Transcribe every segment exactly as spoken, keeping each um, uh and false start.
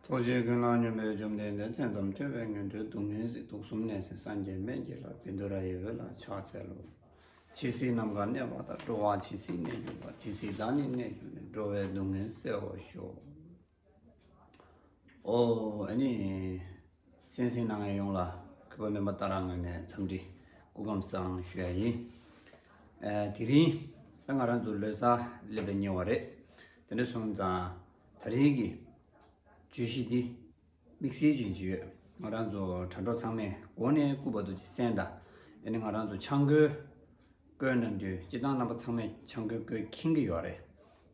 ཐུགས་རྗེ་ཀུན་ལ་སྙོམས་པའི་བཅོམ་ལྡན་འདས། མཚན་ཙམ་ཐོས་པས་ངན་འགྲོའི་སྡུག་བསྔལ་སེལ། དུག་གསུམ་ནད་སེལ་སངས་རྒྱས་སྨན་གྱི་བླ། བཻ་ཌཱུརྱ་ཡི་འོད་ལ་ཕྱག་འཚལ་ལོ། ཇི་སྲིད་ནམ་མཁའ་གནས་པ་དང་། འགྲོ་བ་ཇི་སྲིད་གནས་གྱུར་པ། དེ་སྲིད་བདག་ནི་གནས་གྱུར་ནས། འགྲོ་བའི་སྡུག་བསྔལ་སེལ་བར་ཤོག། ཨོ་ཨ་ནི། གསན་གཟིགས་གནང་མཁན་ཡོངས་ལ་གུས་པ་སྨན་པ་ཏཱ་ར་ངོས་ནས་འཚམས་འདྲི་སྐུ་ཁམས་བཟང་ཞུ་ཡ་ཡིན། ཨ་དེ་རིང་ད་ང་རང་ཚོ་ལོ་གསར་སླེབས་པའི་ཉེ་བ་རེད། དེ་འདྲ་སོང་ཙང་ད་རིང་གི་བརྗོད་གཞི་འདི་དམིགས་བསལ་ཅན་ཅིག་ཡོད། ང་རང་ཚོ་དྲ་གྲོགས་ཚང་མས་གོང་ནས་སྐུ་བར་དུ་ཅིག་གསན་དང་། ཨ་ནི་ང་རང་ཚོ་ཆང་བཀོལ་བཀོལ་གནང་དུས་སྤྱིར་བཏང་རྣམ་པ་ཚང་མས་ཆང་བཀོལ་བཀོལ་མཁྱེན་གྱི་ཡོད་རེད།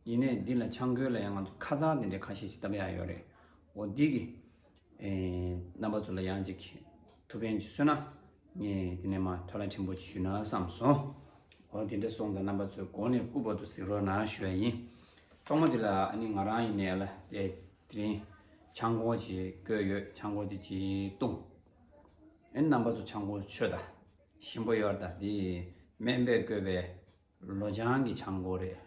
ཡིན་ནའི་འདི་ལ་ཆང་བཀོལ་ལ་ཡང་ང་ཚོ་ཁ་ཚང་དེ་འདྲའི་ཁ་ཤས་ཤིག་བཏབ་ཡ་ཡོད་རེད། འོ་འདི་གི་ཨེ་རྣམ་པ་ཚོ་ལ་ཡང་ཅིག་ཐུགས་ཕན་ཅིག་གསོས་ན་ངས་འདི་ནས་མར་ཁྲ་ལ་ཕྲན་བུ་ཅིག་ཞུས་ན་བསམ་སོང་། འོ་དེ་འདྲ་སོང་ཙང་རྣམ་པ་ཚོས་གོང་ནས་སྐུ་བར་དུ་གཟིགས་རོགས་གནང་ཞུ་ཡ་ཡིན། ཐོག་མ་དེ་ལ་ཨ་ནི་ང་རང་ཡིན་ནའི་ལ་དེ་དེ་རིང་ཆང་ཁོག་ཅིག་བཀོལ་ཡོད། ཆང་ཁོག་དེ་ཅིག་བཏུང་། ཨ་ནི་རྣམ་པ་ཚོ་ཆང་ཁོག་མཆོད་དང་། ཞིམ་པོ་ཡོད་ད། དེ་སྨན་པས་བཀོད་པའི་ལོ་ཆང་གི་ཆང་ཁོག་རེད།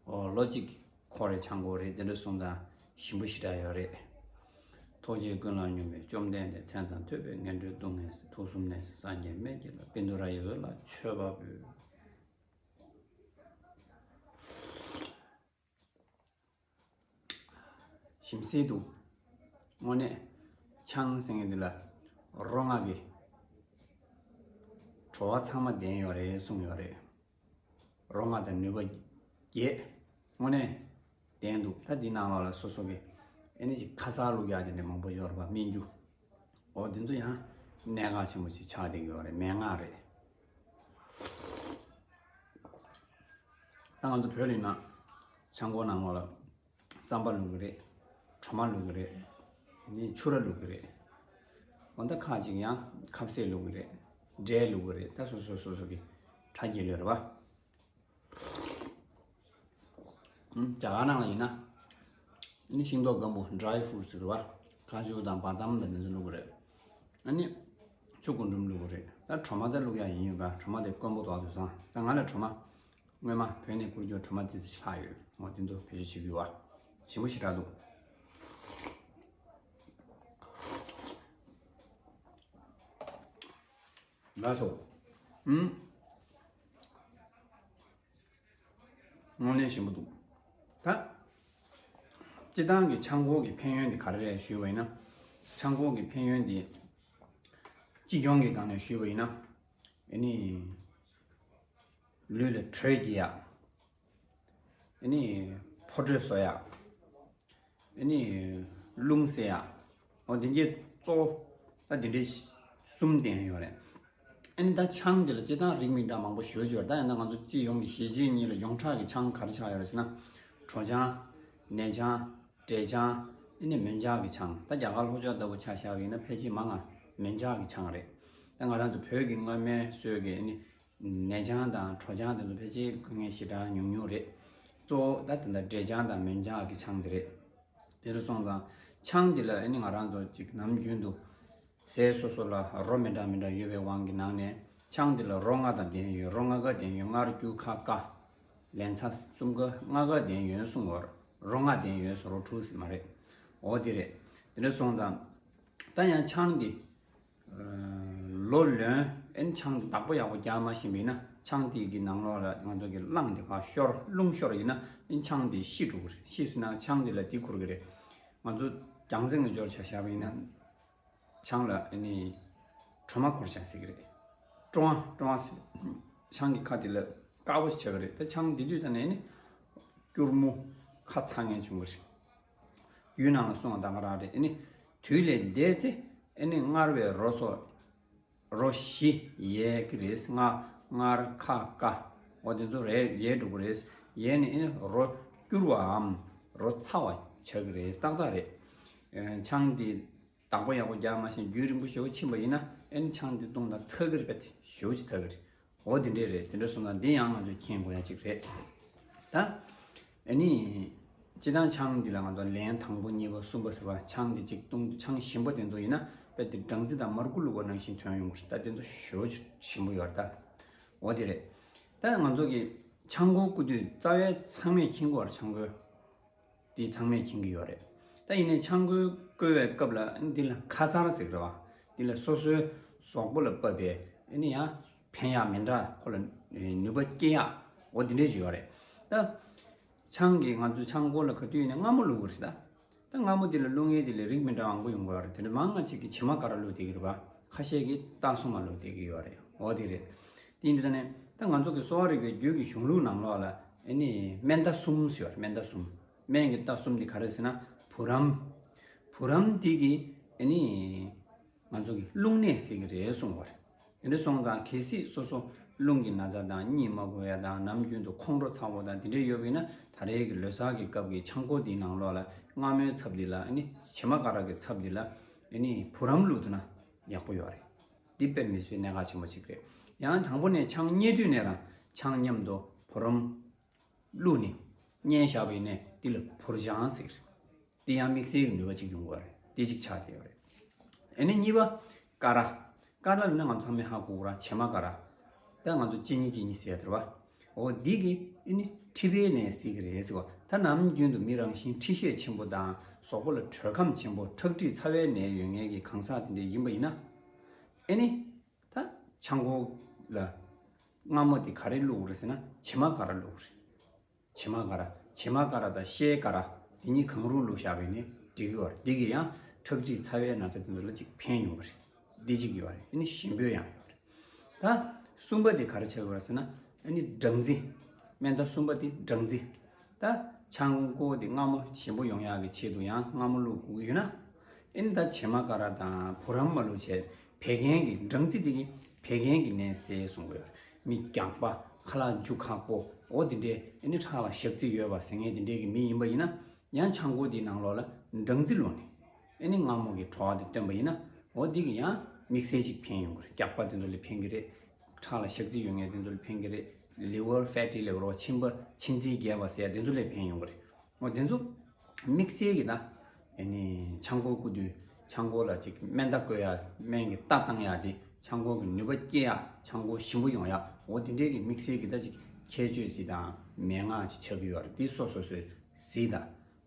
ཨོ་ལོ་གཅིག་འཁོར་བའི་ཆང་ཁོག་རེད། དེ་འདྲ་སོང་ཙང་ཞིམ་པོ་ཞེ་དྲག་ཡོད་རེད། ཐུགས་རྗེ་ཀུན་ལ་སྙོམས་པའི་བཅོམ་ལྡན་འདས། མཚན་ཙམ་ཐོས་པས་ངན་འགྲོའི་སྡུག་བསྔལ་སེལ། དུག་གསུམ་ནད་སེལ་སངས་རྒྱས་སྨན་གྱི་བླ། བཻ་ཌཱུརྱ་ཡི་འོད་ལ་མཆོད་པ་འབུལ། ཞིམ་སེ་འདུག། དངོས་གནས་ཆང་ཟེར་མཁན་འདི་ལ་རོ་ལྔ་གི་བྲོ་བ་ཚང་མ་ལྡན་ཡོད་རེད་གསུངས་ཡོད་རེད། རོ་ལྔ་དང་ནུས་པ་བརྒྱད་དངོས་གནས་ལྡན་འདུག། ད་འདི་ནང་ལོགས་ལ་སོ་སོ་གི་ཨེ་ནི་ཅིག་ཁ་ཚ་བླུག་ཡག་དེ་འདྲ་མང་པོ་ཡོད་རེད་པ། སྨན་རྒྱུ། འོ་དེ་ཚོ་ཡང་གནད་འགག་ཆེན་པོ་ཞིག་ཆགས་བསྡད་ཀྱི་ཡོད་རེད། མན་ངག་རེད། ད་ང་ཚོ་བོད་ལ་ཡིན་ན་ཆང་ཁོག་ནང་ལོགས་ལ་རྩམ་པ་བླུག་གི་རེད། གྲོ་མ་བླུག་གི་རེད། ཨེ་ནི་ཕྱུ་ར་བླུག་གི་རེད། འོ་ད་ཁ་ཅིག་ཡང་ཁ་ཟས་བླུག་གི་རེད། འབྲས་བླུག་གི་རེད། ད་སོ་སོ་སོ་སོ་གི་གྲ་རྒྱས་ལོས་རེད་པ། ཨུམ། རྒྱ་གར་ནང་ལ་ཡིན་ན། ཨ་ནི་ཤིང་ཏོག་སྐམ་པོ་ཌི་རའི་ཕུ་རུ་ཊི་ཟེར་བ། ཁ་ཆུ་དང་བ་ཙམ་དང་དེ་ཚོ་བླུགས་པ་རེད། ཨ་ནི་ཆུ་རྒུན་འབྲུམ་བླུགས་པ་རེད། ད་གྲོ་མ་ད་བླུགས་ཡག་ཡིན་ཡོད་པ། གྲོ་མ་དེ་དཀོན་པོ་དོག་དུས་སང་། ད་ང་ལ་གྲོ་མ་སྔོན་མ་བོད་ནས་བསྐུར་རྒྱུ་གྲོ་མ་དེ་ཚོ་ཞིག་ལྷག་ཡོད། འོ་དེ་ཚོ་བེད་སྤྱོད་བྱེད་ཀྱི་ཡོད་པ། ཞིམ་པོ་ཞེ་དྲག་འདུག། ལགས་སོ། ཨུམ། དངོས་གནས་ཞིམ་པོ་འདུག། ད་སྤྱིར་བཏང་གི་ཆང་ཁོག་གི་ཕན་ཡོན་དེ་ག་རེ་རེད་ཞུས་པ་ཡིན་ན། ཆང་ཁོག་གི་ཕན་ཡོན་དེ་སྤྱི་སྐྱོང་གི་སྒང་ནས་ཞུས་པ་ཡིན་ན། ཨ་ནི་ལུས་ལ་དྲོད་སྐྱེ་ཡག། ཨ་ནི་ཕོ་དྲོད་གསོ་ཡག། ཨ་ནི་རླུང་སེལ་ཡག། འོ་དེ་འདྲའི་གཙོ་བོ་ད་དེ་འདྲའི་གསུམ་ལྡན་ཡོད་རེད། ཨ་ནི་ད་ཆང་དེ་ལ་སྤྱིར་བཏང་རིགས་མི་འདྲ་མང་པོ་ཞེ་པོ་ཅིག་ཡོད་རེད། ད་ཡིན་ན་ང་ཚོ་སྤྱི་ཡོངས་ཀྱི་གཞིས་བྱེས་གཉིས་ལ་ཡོངས་གྲགས་ཀྱི་ཆང་ག་རེ་ཆགས་ཡོད་རེད་ཟེར་ན། གྲོ་ཆང་། ནས་ཆང་། འབྲས་ཆང་། ཨ་ནི་མོན་ཆང་གི་ཆང་། ད་རྒྱ་གར་ལྷོ་ཕྱོགས་ལྟ་བུ་ཆ་བཞག་པ་ཡིན་ན་ཕལ་ཆེར་མང་ང་མོན་ཆང་གི་ཆང་རེད། ད་ང་རང་ཚོ་བོད་ཀྱི་སྔོན་མའི་སྲོལ་གྱི་ཨ་ནི་ནས་ཆང་དང་གྲོ་ཆང་དེ་ཚོ་ཕལ་ཆེར་དགོས་མཁན་ཞེ་དྲག་ཉུང་ཉུང་རེད། གཙོ་བོ་ད་དེ་འདྲ་འབྲས་ཆང་དང་མོན་ཆང་གི་ཆང་དེ་རེད། དེ་འདྲ་སོང་ཙང་ཆང་འདི་ལ་ཨ་ནི་ང་རང་ཚོ་ཅིག་ནམ་རྒྱུན་དུ་ཟས་སོ་སོ་ལ་རོ་མི་འདྲ་མི་འདྲ་ཡོད་པའི་དབང་གིས་ནང་ནས་ཆང་འདི་ལ་རོ་ལྔ་དང་ལྡན་ཡོད། རོ་ལྔ་ཀ་ལྡན་ཡོད། མངར་སྐྱུར་ཁ་སྐ་ལན་ཚྭ་གསུམ་ཀ་ལྔ་ཀ་ལྡན་ཡོད་གསུངས་པ་རེད། རོ་ལྔ་ལྡན་ཡོད་ཟེར། རོ་དྲུག་ཟེར་མ་རེད། འོ་དེ་རེད། དེ་འདྲ་སོང་ཙང་ད་ཡང་ཆང་འདི་ལོ་ལོན་ཨེ་ནི་ཆང་འདི་བདག་པོ་ཡག་པོ་རྒྱག་མ་ཤེས་པ་ཡིན་ན། ཆང་འདི་གི་ནང་ལོགས་ལ་ང་ཚོ་གི་རླངས་འདི་ཕར་ཤོར། རླུང་ཤོར་ཡིན་ན་ཨེ་ནི་ཆང་འདི་ཤི་འགྲོ་གི་རེད། ཤི་ཟེར་ན་ཆང་འདི་ལ་འདི་འཁོར་གི་རེད། ང་ཚོ་རྒྱལ་མཚན་གྱི་སྦྱོར་ཆ་བཞག་པ་ཡིན་ན། ཆང་ལ་ཨེ་ནི་གྲོ་མ་འཁོར་ཆ་ཟེར་གི་རེད། ཀྲོང་ཨ་ཀྲོང་ཨ་ཟེར། ཆང་གི་ཁ་དེ་ལ་དཀར་པོ་ཞིག་ཆགས་གི་རེད། ད་ཆང་འདི་དུས་ད་ནས་ཨེ་ནི་སྐྱུར་མོ་ཁ་ཚ་མཁན་བྱུང་གི་རེད། ཡུལ་ནང་ལ་གསུང་བ་དང་ག་རང་རེད། ཨེ་ནི་དུས་ལས་འདས་ཚེ་ཨེ་ནི་མངར་བའི་རོ་སོགས་རོ་བཞི་ཡལ་གི་རེད། ང་མངར་ཁ་སྐ་འོ་དེ་ཚོ་རེད་ཡལ་འགྲོ་གི་རེད། ཡལ་ནས་ཨེ་ནི་རོ་སྐྱུར་བའམ་རོ་ཚ་བ་ཆགས་གི་རེད། ཏག་ཏག་རེད། ཨེ་ཆང་འདི་བདག་པོ་ཡག་པོ་རྒྱག་མ་ཤེས་རྒྱུན་རིང་པོ་ཞེ་པོ་ཕྱིན་པ་ཡིན་ན་ཨེ་ནི་ཆང་འདི་བཏུང་ན་ཚ་གི་རེད་པས། ཞེ་པོ་ཅིག་ཚ་གི་རེད། འོ་དེ་འདྲས་རེད། དེ་འདྲ་སོང་ཙང་འདི་ཡང་ང་ཚོས་མཁྱེན་དགོས་ཡ་ཅིག་རེད། ད་ཨ་ནི་སྤྱིར་བཏང་ཆང་འདི་ལ་ང་ཚོ་ལན་དང་པོ་གཉིས་པ་གསུམ་པ་ཟེར་བ། ཆང་འདི་གཅིག་བཏུང་དུས་ཆང་ཞིམ་པ་དེ་ཚོ་ཡིན་ན་དཔེ་དེ་སྦྲང་རྩི་དང་མར་ཁུ་བླུགས་པ་ནང་བཞིན་ཐོན་ཡོང་གི་རེད། ད་དེ་ཚོ་ཞེ་པོ་ཅིག་ཞིམ་པོ་ཡོད་རེད་ད། འོ་དེ་རེད། ད་ང་ཚོ་གི་ཆང་ཁོག་བསྐུ་དུས་རྩ་བའི་ཚང་མས་མཁྱེན་གྱི་ཡོད་རེད། ཆང་ཁོག་འདི་ཚང་མས་མཁྱེན་གྱི་ཡོད་རེད། ད་ ད་ཡིན་ནའི་ཆང་བསྐོལ་བའི་སྐབས་ལ་འདི་ལ་ཁ་ཚར་ཟེར་གི་རེད་བ། འདི་ལ་སོ་སོའི་གཟུགས་པོ་ལ་བབས་པའི་ཨ་ནི་ཡང་ཕན་ཡག་མི་འདྲ་ཁོ་ལ་ནུས་པ་སྐྱེ་ཡག་འོ་འདི་འདྲས་ཞིག་ཡོད་རེད། ད་ཆང་གི་ང་ཚོ་ཆང་བསྐོལ་ལ་ག་དུས་ཡིན་ནའི་མངར་མོ་བླུགས་དགོས་རེད་ད། ད་མངར་མོ་དེ་ལ་བླུགས་མཁན་དེ་ལ་རིགས་མི་འདྲ་མང་པོ་ཡོང་གི་ཡོད་རེད། དེ་འདྲ་མང་ང་ཅིག་གིས་བྱེ་མ་ཀ་ར་བླུགས་བསྡད་ཀྱི་རེད་བ། ཁ་ཤས་ཀྱིས་སྟག་གསུམ་མ་བླུགས་བསྡད་ཀྱི་ཡོད་རེད། འོ་དེ་རེད། དེ་ཡིན་དུས་ད་ནས་ད་ང་ཚོ་གི་གསོ་བ་རིག་པའི་རྒྱུད་ཀྱི་གཞུང་ལུགས་ནང་ལོགས་ལ་ཨ་ནི་སྨན་རྟགས་གསུམ་ཟེར་བ་རེད། སྨན་རྟགས་གསུམ། སྨན་གྱི་རྟགས་གསུམ་དེ་ག་རེ་ཟེར་ན་བུ་རམ། བུ་རམ་དེ་གིས་ཨ་ནི་ང་ཚོ་གི་རླུང་ནད་སེལ་གྱི་རེད་གསུངས་པ་རེད། དེ་འདྲ་སོང་ཙང་གལ་སྲིད་སོ་སོ་རླུང་གི་ན་ཚ་དང་གཉིད་མ་ཁུག་ཡ་དང་ནམ་རྒྱུན་དུ་ཁོང་ཁྲོ་ཚ་པོ་དང་དེ་འདྲ་ཡོད་པ་ཡིན་ན་ད་རེས་ཀྱི་ལོ་གསར་གྱི་སྐབས་ཀྱི་ཆང་བསྐོལ་འདིའི་ནང་ལོགས་ལ་མངར་མོའི་ཚབ་འདི་ལ་ཨ་ནི་བྱེ་མ་ཀ་ར་གི་ཚབ་འདི་ལ་ཨ་ནི་བུ་རམ་བླུགས་ཐུབ་ན་ཡག་པོ་ཡོད་རེད། འདི་དཔེ་མི་སྲིད་གནད་འགག་ཆེན་པོ་གཅིག་རེད། ཡང་དང་པོ་ནས་ཆང་མཉེ་དུས་ནས་རང་ཆང་མཉམ་དུ་བུ་རམ་བླུགས་ནས་མཉེ་བཞག་པ་ཡིན་ནའི་འདི་ལ་བུར་སྦྱང་ཟེར། འདི་ཡང་དམིགས་བསལ་གྱི་ནུས་པ་གཅིག་ཡོང་གི་རེད། འདི་གཅིག་ཆགས་བསྡད་ཡོད་རེད། ཨ་ནི་གཉིས་པ་ཀ་ར། ཀ་ར་ལབ་ན་ང་ཚོ་ཚང་མས་ཧ་གོ་གི་རེད། བྱེ་མ་ཀ་ར། ད་ང་ཚོ་གཅིན་སྙི་གཅིན་སྙི་ཟེར་ཡ་དེ་རེད་བ། འོ་འདི་གིས་ཨ་ནི་མཁྲིས་པའི་ནད་སེལ་གྱི་རེད་ཟེར་བ། ད་ནམ་རྒྱུན་དུ་མི་རང་བཞིན་མཁྲིས་ཤས་ཆེན་པོ་དང་གཟུགས་པོ་ལ་དྲོད་ཁམས་ཆེན་པོ་ཁྲག་མཁྲིས་ཚ་བའི་ནད་ཡོད་མཁན་གྱི་གང་ཟག་དེ་འདྲ་ཡིན་པ་ཡིན་ན། ཨ་ནི་ད་ཆང་བསྐོལ་ལ་མངར་མོ་དེ་ག་རེ་བླུགས་དགོས་རེད་ཟེར་ན་བྱེ་མ་ཀ་ར་བླུགས་དགོས་རེད། བྱེ་མ་ཀ་ར། བྱེ་མ་ཀ་ར་དང་ཤེལ་ཀ་ར་དེ་གཉིས་གང་རུང་བླུགས་བཞག་པ་ཡིན་ནའི་འགྲིག་གི་ཡོད་རེད། འདི་གིས་ཡང་ཁྲག་མཁྲིས་ཚ་བའི་ན་ཚ་དེ་ཚོ་ལ་ཅིག་ཕན་ཡོང་གི་རེད། འདི་གཅིག་ཡོད་རེད། ཨ་ནི་ཞིམ་པོ་ཡང་ཡོད་རེད། ད་གསུམ་པ་དེ་ག་རེ་བྱེད་དགོས་རེད་ཟེར་ན་ཨ་ནི་སྦྲང་རྩི། སྨན་རྟགས་གསུམ་པ་དེ་སྦྲང་རྩི། ད་ཆང་བསྐོལ་དེ་མངར་མོ་ཞིམ་པོ་ཡོང་ཡག་གི་ཆེད་དུ་ཡང་མངར་མོ་བླུགས་དགོས་ཀྱི་ཡོད་ན། ཨ་ནི་ད་བྱེ་མ་ཀ་ར་དང་བུ་རམ་མ་བླུགས་བྱས་བད་ཀན་གྱི་སྦྲང་རྩི་དེ་གིས་བད་ཀན་གྱི་ནད་སེལ་གསུང་གི་ཡོད་རེད། མི་རྒྱགས་པ། ཁ་ལག་འཇུ་ཁག་པོ། འོ་དེ་འདྲས་ཨ་ནི་ཁྲག་ལ་ཞག་རྩི་ཡོད་པ་ཟེར་མཁན་དེ་འདྲས་ཀྱི་མི་ཡིན་པ་ཡིན་ན་ཡང་ཆང་བསྐོལ་དེའི་ནང་ལོགས་ལ་སྦྲང་རྩི་བླུགས་ནས་ཨ་ནི་མངར་མོ་གི་བྲོ་བ་དེ་བཏོན་པ་ཡིན་ན་འོ་དེ་གིས་ཡང་དམིགས་བསལ་ཅིག་ཕན་ཡོང་གི་རེད། རྒྱགས་པ་དེ་ཚོ་ལ་ཕན་གི་རེད། ཁྲག་ལ་ཞག་རྩི་ཡོད་མཁན་དེ་ཚོ་ལ་ཕན་གི་རེད། Liver fatty liver འོ་མཆིན་པ་མཆིན་ཚད་རྒྱས་པ་ཟེར་ཡ་དེ་ཚོ་ལ་ཕན་ཡོང་གི་རེད། འོ་དེ་ཚོ་དམིགས་བསལ་གྱི་ད་ཨ་ནི་ཆང་བསྐོལ་བསྐོལ་དུས་ཆང་བསྐོལ་ལ་ཅིག་སྨན་རྟགས་བཀོད་ཡ་སྨན་གྱི་རྟགས་བཏང་ཡ་དེ་ཆང་བསྐོལ་གྱི་ནུས་པ་སྐྱེ་ཡ་ཆང་བསྐོལ་ཞིམ་པོ་ཡོང་ཡ་འོ་དེ་འདྲའི་གི་དམིགས་བསལ་གྱི་ད་ཅིག་ཁྱད་ཆོས་ཅིག་དང་མན་ངག་ཅིག་ཆགས་ཀྱི་ཡོད་རེད། དེ་སོ་སོ་སོས་གཟིགས་དང་།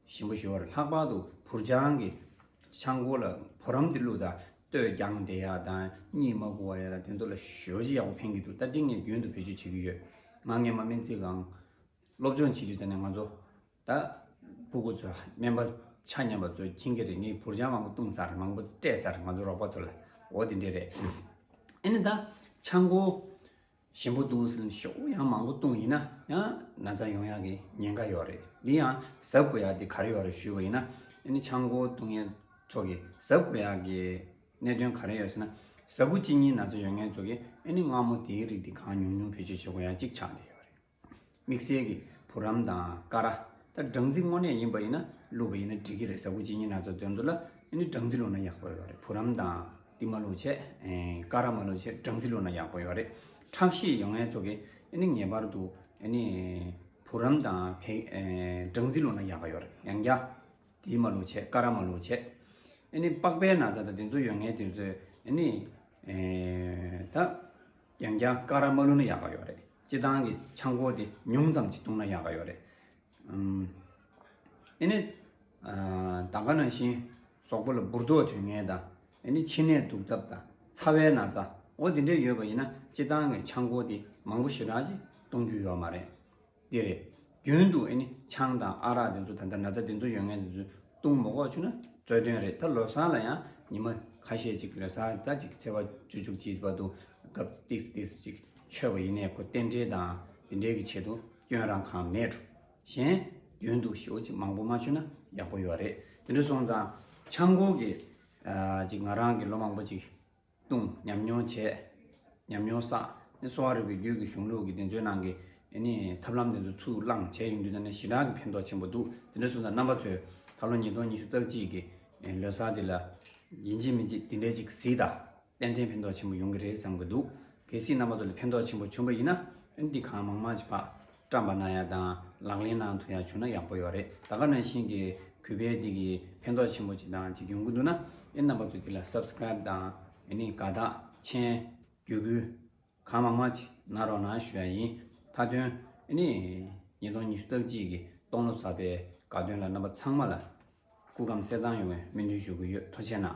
ཞིམ་པོ་ཞུ་བར་ལྷག་པར་དུ་བུར་སྦྱང་གི་ཆང་བསྐོལ་ལ་བུ་རམ་དེ་བླུགས་དང་ལྟོས་རྒྱང་བསྡད་ཡག་དང་གཉིད་མ་ཁུག་པ་ཡག་དང་དེ་ཚོ་ལ་ཞེ་པོ་ཅིག་ཡག་པོ་ཕན་གྱི་འདུག་ད་འདི་ངས་རྒྱུན་དུ་བེད་སྤྱོད་བྱེད་ཀྱི་ཡོད། ང་སྔས་མ་སྨན་རྩིས་ཁང་སློབ་སྦྱོང་བྱེད་དུས་ད་ནས་ང་ཚོ་ད་ཕྲུ་གུ་ཚོ་སྨན་པ་ཆ་མཉམ་པ་ཚོས་མཁྱེན་གྱི་རེད། ངས་བུར་སྦྱང་མང་པོ་བཏུང་ཚར། མང་པོ་སྤྲད་ཚར། ང་ཚོ་རོགས་པ་ཚོ་ལ་འོ་དེ་འདྲས་རེད། ཨ་ནི་ད་ཆང་བསྐོལ་ཞིམ་པོ་འདུག་ཟེར་ནས་ཞེ་པོ་ཡང་མང་པོ་བཏུང་ཡིན་ན་ཡང་ན་ཚ་ཡོང་ཡག་གི་ཉེན་ཁ་ཡོད་རེད། འདི་ཡང་གཟབ་དགོས་ཡག་འདི་ག་རེ་ཡོད་རེད་ཞུས་པ་ཡིན་ན་ཨ་ནི་ཆང་བསྐོལ་བཏུང་མཁན་ཚོ་གི་གཟབ་དགོས་ཡག་གི་གནད་དོན་ག་རེ་ཡོད་ཟེར་ན་ཟ་ཁུ་གཅིན་སྙི་ན་ཚ་ཡོད་མཁན་ཚོ་གི་ཨ་ནི་མངར་མོ་དེའི་རིགས་འདི་གང་ཉུང་ཉུང་བེད་སྤྱོད་བྱེད་དགོས་ཡག་གཅིག་ཆགས་བསྡད་ཡོད་རེད། དམིགས་བསལ་གྱི་བུ་རམ་དང་ཀ་ར། ད་སྦྲང་རྩི་དངོས་གནས་ཡིན་པ་ཡིན་ན་བླུགས་པ་ཡིན་ན་འགྲིག་གི་རེད། ཟ་ཁུ་གཅིན་སྙི་ན་ཚ་དོན་དུ་ལ་ཨ་ནི་སྦྲང་རྩི་བླུགས་ན་ཡག་པོ་ཡོད་རེད། བུ་རམ་དང་དེ་མ་བླུགས་བྱས་ཀ་ར་མ་བླུགས་བྱས་སྦྲང་རྩི་བླུགས་ན་ཡག་པོ་ཡོད་རེད། ཁྲག་ཤེད་ཡོད་མཁན་ཚོ་གི་ཨ་ནི་ངེས་པར་དུ་ཨ་ནི་བུ་རམ་དང་བད་སྦྲང་རྩི་བླུགས་ན་ཡག་པོ་ཡོད་རེད། ཡང་བསྐྱར་དེ་མ་བླུགས་བྱས་ཀ་ར་མ་བླུགས་བྱས། ཨ་ནི་པགས་པའི་ན་ཚ་དང་དེ་ཚོ་ཡོད་མཁན་དེ་ཚོས་ཨ་ནི་ད་ཡང་བསྐྱར་ཀ་ར་མ་བླུགས་ན་ཡག་ག་ཡོད་རེད། སྤྱིར་བཏང་གི་ཆང་བསྐོལ་དེ་ཉུང་ཙམ་ཅིག་བཏུང་ན་ཡག་ག་ཡོད་རེད། ཨ་ནི་ད་ག་ནང་བཞིན་གཟུགས་པོ་ལ་འབུར་ཏོག་ཐོན་མཁན་དང་ཨ་ནི་མཆིན་ནད་འདུག་སྟབས་དང་ཚ་བའི་ན་ཚ་འོ་དེ་འདྲས་ཡོད་པ་ཡིན་ན་སྤྱིར་བཏང་གི་ཆང་བསྐོལ་དེ་མང་པོ་ཞེ་དྲག་ཅིག་བཏུང་རྒྱུ་ཡོད་མ་རེད། འདི་རེད། རྒྱུན་དུ་ཨ་ནི་ཆང་དང་ཨ་རག་དེ་ཚོ་ད་ལྟ་ན་ཚ་དེ་ཚོ་ཡོད་མཁན་དེ་ཚོ་བཏུང་མ་དགོས་བྱུང་ན་རྩོད་དོན་རེད། ད་ལོ་གསར་ལ་ཡང་ཉི་མ་ཁ་ཤས་ཅིག་ལོ་གསར་ད་ཅིག་ཚེས་པ་བཅུ་གཅིག་བར་དུ་སྐབས་ཏིག་ཏིག་ཅིག་མཆོད་པ་ཡིན་ནའི་ཁོ་རྟེན་འབྲེལ་དང་དེ་འདྲའི་གི་ཆེད་དུ་སྐྱོན་རང་གང་མེད་འགྲོ། གཞན་རྒྱུན་དུ་ཞེ་པོ་ཅིག་མང་པོ་མ་མཆོད་ན་ཡག་པོ་ཡོད་རེད། དེ་འདྲ་སོང་ཙང་ཆང་བསྐོལ་གི་ཅིག་ང་རང་གི་ལོ་མང་པོ་ཅིག་བཏུང་ཉམས་མྱོང་བྱས། ཉམས་མྱོང་བསགས་ནས་གསོ་བ་རིག་པའི་རྒྱུད་ཀྱི་གཞུང་ལུགས་ཀྱི་དེ་ཚོའི་ནང་གི་ཨ་ནི་ཐབས་ལམ་དེ་ཚོ་ཚུར་བླངས་བྱས་ཡོང་དུས་ད་ནི་ཞེ་དྲག་གི་ཕན་ཐོགས་ཆེན་པོ་འདུག་དེ་འདྲ་སོང་ཙང་རྣམ་པ་ཚོས་ད་ལོ་ཉིས་སྟོང་ཉི་ཤུ་རྩ་གཅིག་གི་ལོ་གསར་འདི་ལ་ཡིན་གཅིག་མིན་གཅིག་དེ་འདྲའི་ཅིག་གཟིགས་དང་། ཏན་ཏན་ཕན་ཐོགས་ཆེན་པོ་ཡོང་གི་རེད་བསམ་གི་འདུག་གལ་སྲིད་རྣམ་པ་ཚོ་ལ་ཕན་ཐོགས་ཆེན་པོ་བྱུང་བ་ཡིན་ན་ཨ་ནི་འདི་གང་མང་མང་ཅིག་ཕར་བཀྲམ་པ་གནང་ཡ་དང་ལག་ལེན་གནང་ཐུབ་ཡ་བྱུང་ན་ཡག་པོ་ཡོད་རེད། ད་ག་ནང་བཞིན་གྱི་གུས་པས་འདི་གི་ཕན་ཐོགས་ཆེན་པོ་ཅིག་དང་ཅིག་ཡོང་གི་འདུག་ན་ཨེ་རྣམ་པ་ཚོ་འདི་ལ་སབ་སི་ཀ་རེབ་དང་ཨེ་ནི་དགའ་རྟགས་མཆན་བརྒྱུད་སྐུལ་གང་མང་མང་ཅིག་གནང་རོགས་གནང་ཞུ་ཡ་ཡིན། མཐའ་དོན་ཨེ་ནི་ཉིས་སྟོང་ཉི་ཤུ་རྩ་གཅིག་གི་སྟོང་ལོ་གསར་པའི་དགའ་སྟོན་ལ་རྣམ་པ་ཚང་མ་ལ་ སྐུ་ཁམས་གསལ་ཐང་ཡོང་བའི་སྨོན་འདུན་ཞུ་གི་ཡོད། ཐུགས་རྗེ་གནང་།